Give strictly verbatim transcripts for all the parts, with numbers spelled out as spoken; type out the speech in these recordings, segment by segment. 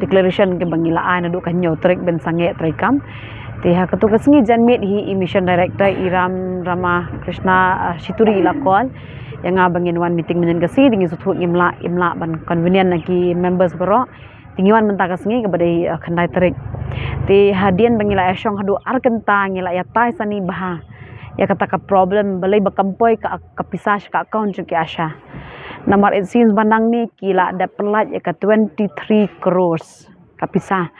declaration kiba ngi la ai naduh ka hynñiew tarik ban sangeh treikam. Te ha katu ka sngi janmiet hi i Mission Director i Ram Ramakrishna, ah, Shituri i la call ïa nga ba ngin wan meeting mynnin ka sngi, te ngi sngewthuh ngim lah, ngim lah ban convenient na ki members baroh. Te ngi wan mynta ka sngi kaba dei, ah, khyndai tarik. Te hadien ba ngi la ïashong haduh ar kynta ngi la ïatai sani bha ïa kata ka problem balei ba kam poi ka, ka pisa sha ka account jong ki ASHA. Namar it seems ba nangne ki la dep pyllait ïa ka twenty-three crores ka pisa.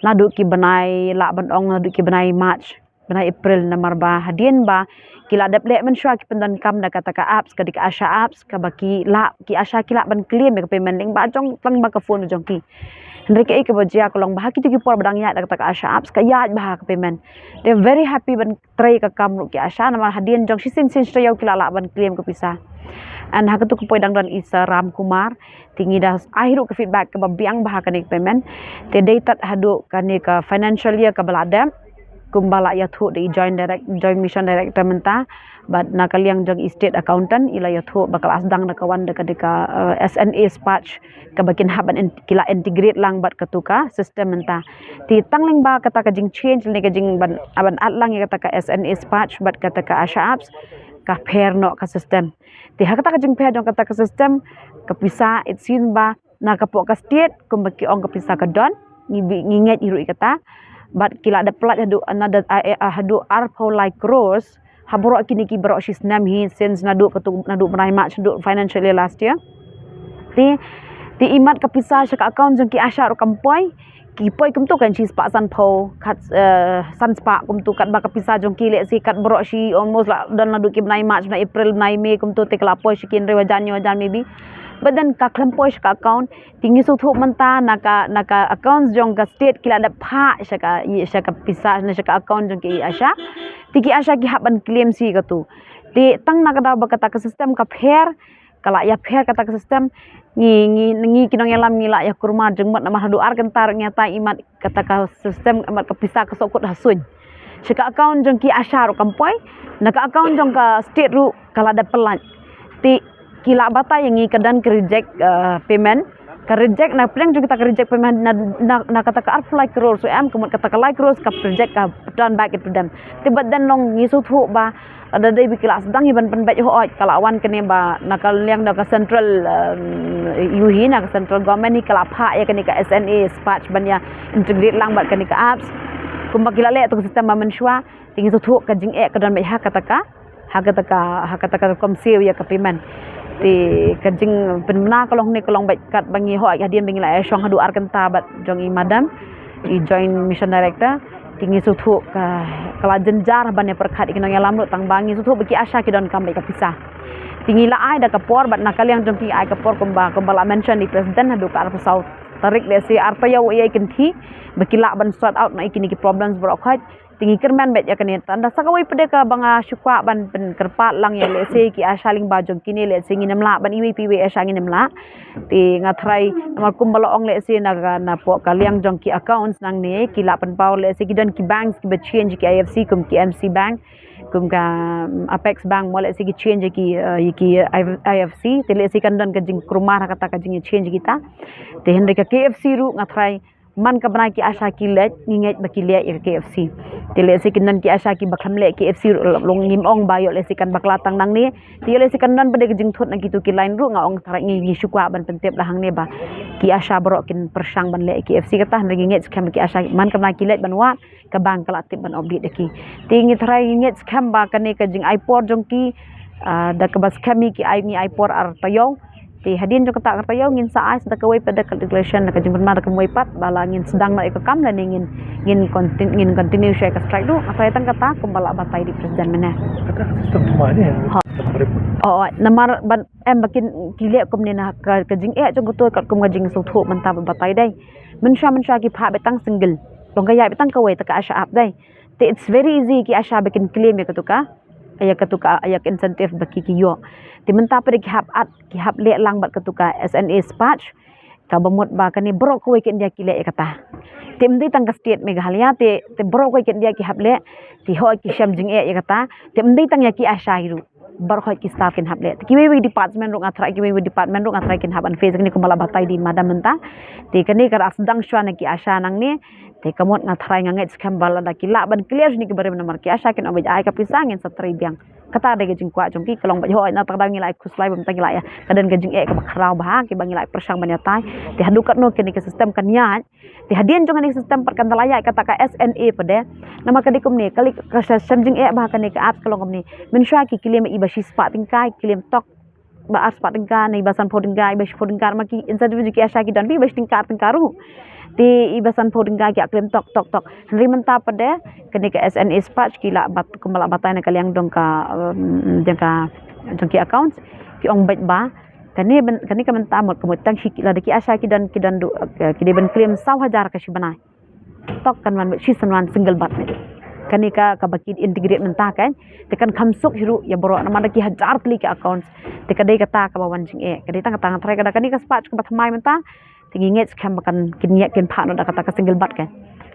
Naduh ki bnai, lah ban ong naduh ki bnai March, bnai April, namar ba hadien ba ki la dep leh mynshuwa ki pyndonkam da kata ka apps, ka dei ka ASHA apps, kaba ki lah, ki ASHA ki lah ban claim ïa ka payment lyngba jong, tang ba ka phone jong ki. Hynrei kaei kaba jia ka long ba ha kitu ki por ba dang ïaid da kata ka ASHA apps ka ïaid bha ka payment. They're very happy ban trei ka kam ruh ki ASHA, namar hadien jong shisien shisien sha taïew ki la lah ban claim ka pisa. And ha katu ka poi dang don i Sir Ram Kumar, te ngi da ai ruh ka feedback kaba biang bha ha kane ka payment. Te dei tad haduh kane ka financial year kaba la dep, kumba la ïathuh da i joint direct, joint mission director mynta, bad na ka liang jong i state accountant i la ïathuh ba ka la sdang da ka wan da ka, da ka, eh, S N A Spark kaba kin hap ban in-, ki la integrate lang bad katu ka system mynta. Te tang lyngba kata ka jing change ne ka jing ban, ban add lang ïa kata ka S N A Spark bad kata ka ASHA apps, ka pher noh ka system. Te ha kata ka jingpher jong kata ka system, ka pisa, it seems ba na ka pok ka state kumba ki ong ka pisa ka don, ngi bi, ngi ngeit hi ruh ïa kata. Bad ki la dep pynlait haduh another, ah, eh, ah, haduh arphew lai crores ha baroh kine ki baroh shi snem hi, since naduh katu, naduh bnai March, naduh financial year last year. Te, te imat ka pisa sha ka account jong ki ASHA ruh kam poi, ki poi kumtu kan shi spah sanphew, kat, eh, san spah kumtu, katba ka pisa jong ki lehse kat baroh shi almost la don naduh ki bnai March, bnai April, bnai May kumtu, te ka la poi sha ki hynriew hajar, hynñiew hajar maybe. But then ka khlem poi sha ka account, te ngi sngewthuh mynta na ka, na ka accounts jong ka state ki la dep phah sha ka, sha ka pisa, na sha ka account jong ki ASHA. Te ki ASHA ki hap ban claim shi katu. Te tang na ka daw ba kata ka system ka pher, ka la ïapher kata ka system, ngi, ngi, ngi ki nongïalam ngi la ïakurmar jingmut namar haduh ar kynta ruh ngi ïa tai imat kata ka system, imat ka pisa ka shu kut ha suiñ. Sha ka account jong ki ASHA ruh kam poi, na ka account jong ka state ruh ka la dep pynlait. Te ki la batai ïa ngi ka don ka reject, eh, payment. Ka reject na pdeng jong kata ka reject payment na, na, na kata ka arphew lai crore shu em, ka mut kata ka lai crore ka reject ka return back into them. Te bad then long ngi sngewthuh ba lada dei ba ki la sdang hi ban pynbeit hooid, ka la wan kane ba na ka liang da ka central, um, ïa hi na ka central government hi ka la phah ïa kane ka S N A Spark ban ïa integrate lang bad kane ka apps. Kumba ki la leh tu ka system ba mynshuwa, te ngi sngewthuh ka jingeh ka don beit ha kata ka, ha kata ka, ha kata ka rukom siew ïa ka payment. Te ka jingpynbna ka long ne ka long beit katba ngi hooid hadien ba ngi la ïashong haduh ar kynta bad jong i madam, i joint mission director. Te ngi sngewthuh ka, ka la jynjar ban ïa pyrkhat ïa ki nongïalam ruh tang ba ngi sngewthuh ba ki ASHA ki donkam beit ka pisa. Te ngi la ai da ka por bad na ka liang jong ki ai ka por kumba, kumba la mention i president haduh ka arphew saw tarik lehse ar taïew ïa i kynthih ba ki lah ban sort out na i kine ki problems baroh khoit. Te ngi kyrmen beit ïa kane tang da sa kawei pat de kaba nga shu kwah ban pynkyrpad lang ïa lehse ki ASHA lyngba jong kine lehse ngin ym lah ban iwei pa iwei ASHA ngin ym lah. Te nga tharai namar kumba la ong lehse na ka, na poh ka liang jong ki accounts nangne ki la pynpaw lehse ki don ki banks kiba change ki I F C kum ki M C Bank, kum ka, um, Apex Bank mo lehse ki change ki, uh, ki I F C, te lehse kan don ka jingkulmar ha kata ka jing change kita. Te hynrei ka K F C ruh nga tharai man ka bnai ki ASHA ki leit, ngi ngeit ba ki leh ïa ka K F C. Te lehse kin don ki ASHA kiba khlem leh K F C ruh long ngim ong ba ïoh lehse kan bakla tang nangne. Te ïoh lehse kan don pat de ka jingthut na kitu ki line ruh nga ong tharai ngi, ngi shu kwah ban pyntip la hangne ba ki ASHA baroh kin pyrshang ban leh K F C kata, hynrei ngi ngeit skhem ba ki ASHA man ka bnai ki leit ban wad, ka bank ka la tip ban update ïa ki. Te ngi tharai ngi ngeit skhem ba kane ka jingai por jong ki, ah, da kaba skhem hi ki ai, ngi ai por ar taïew. Te hadien jong kata ar taïew ngin sa ai sa da kawei pat de calculation da ka jingpynbna da kawei pat ba la ngin sdang noh ïa ka kam lane ngin, ngin continue, ngin continue shuwa ïa ka strike ruh. Nga tharai tang kata kumba la batai da i president mynne. Kata ka system thymmai ne? Ha. System barim. Oh, oh, namar ban em ba kin ki leh kumne na ka, ka jingeh jong kato katkum ka jingsngewthuh mynta ba batai dei. Mynshuwa, mynshuwa ki phah beit tang single. Long ka ïaid beit tang kawei ta ka ASHA app dei. Te it's very easy ki ASHA ba kin claim ïa katu ka, ïa katu ka, ïa ka incentive ba ki, ki ïoh. Te mynta pat de ki hap add, ki hap leh lang bad katu ka S N A Spark, kaba mut ba kane baroh kawei ka India ki leh ïa kata. Te ym dei tang ka state Meghalaya, te, te baroh kawei ka India ki hap leh, te hooid ki shem jingeh ïa kata, te ym dei tang ïa ki ASHA hi ruh. Baroh khoit ki staff kin hap leh. Te kiwei wei department ruh nga tharai, kiwei wei department ruh nga tharai kin hap ban face kane kumba la batai da i madam mynta. Te kane ka la sdang shuwa na ki ASHA nangne. Te ka mut nga tharai nga ngeit skhem ba lada ki lah ban clear shane ki barim namar ki ASHA kin ong ba ai ka pisa ngin sa trei biang. Kata dei ka jingkwah jong ki, ka long ba hooid na kata ka daw ngi la ai khuslai ba mynta ngi la ïa, ka don ka jingeh kaba khraw bha kiba ngi la ai pyrshang ban ïa tai. Te haduh katno kane ka system kan ïaid. Te hadien jong kane ka system pat kan da la ïaid kata ka S N A pat de. Namar ka dei kumne, ka lei ka shem jingeh bha kane ka apps ka long kumne. Mynshuwa ki claim iba shi spah tyngka, ki claim tok ba ar spah tyngka, ne iba sanphew tyngka, iba shiphew tyngka, ma ki incentive jong ki ASHA ki don ba iba shi tyngka, tyngka ruh. Te iba sanphew tyngka ki claim tok, tok, tok. Hynrei mynta pat de kane ka S N A Spark ki la bat, kumba la batai na ka liang jong ka, um, jong ka, jong ki accounts, ki ong beit ba kane, kane ka mynta mut ka mut tang shi ki, lada ki ASHA ki don, ki don du, ki dei ban claim saw hajar ka shi bnai. Tok kan wan beit shi san wan single bat ne. Kane ka, kaba ki integrate mynta kan. Te kan kham suk hi ruh ïa baroh namar da ki hajar tylli ki accounts. Te ka dei kata kaba wan jingeh. Ka dei tang kata nga tharai ka da kane ka Spark kaba thymmai mynta. Te ngi ngeit skhem ba kan kin ïa kin phah noh da kata ka single bat kan.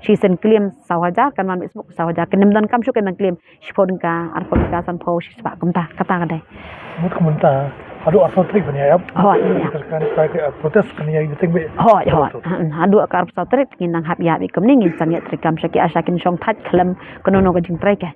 Shisien claim saw hajar, kan wan Facebook saw hajar. Kin ym donkam shuh kin nang claim shiphew tyngka, arphew tyngka, sanphew, shispah kumta, kata ka dei. Mut kumta, haduh arphew tarik ban ïa ap. Hooid, ïa. Kan ka protest kan ïa ïa ting be. Hooid, hooid. Hmm, haduh ka arphew tarik ngin nang hap ïa ap kumne, ngin sa ngiat treikam sha ki, sha kin shong thait khlem kano kano ka jingtrei ka.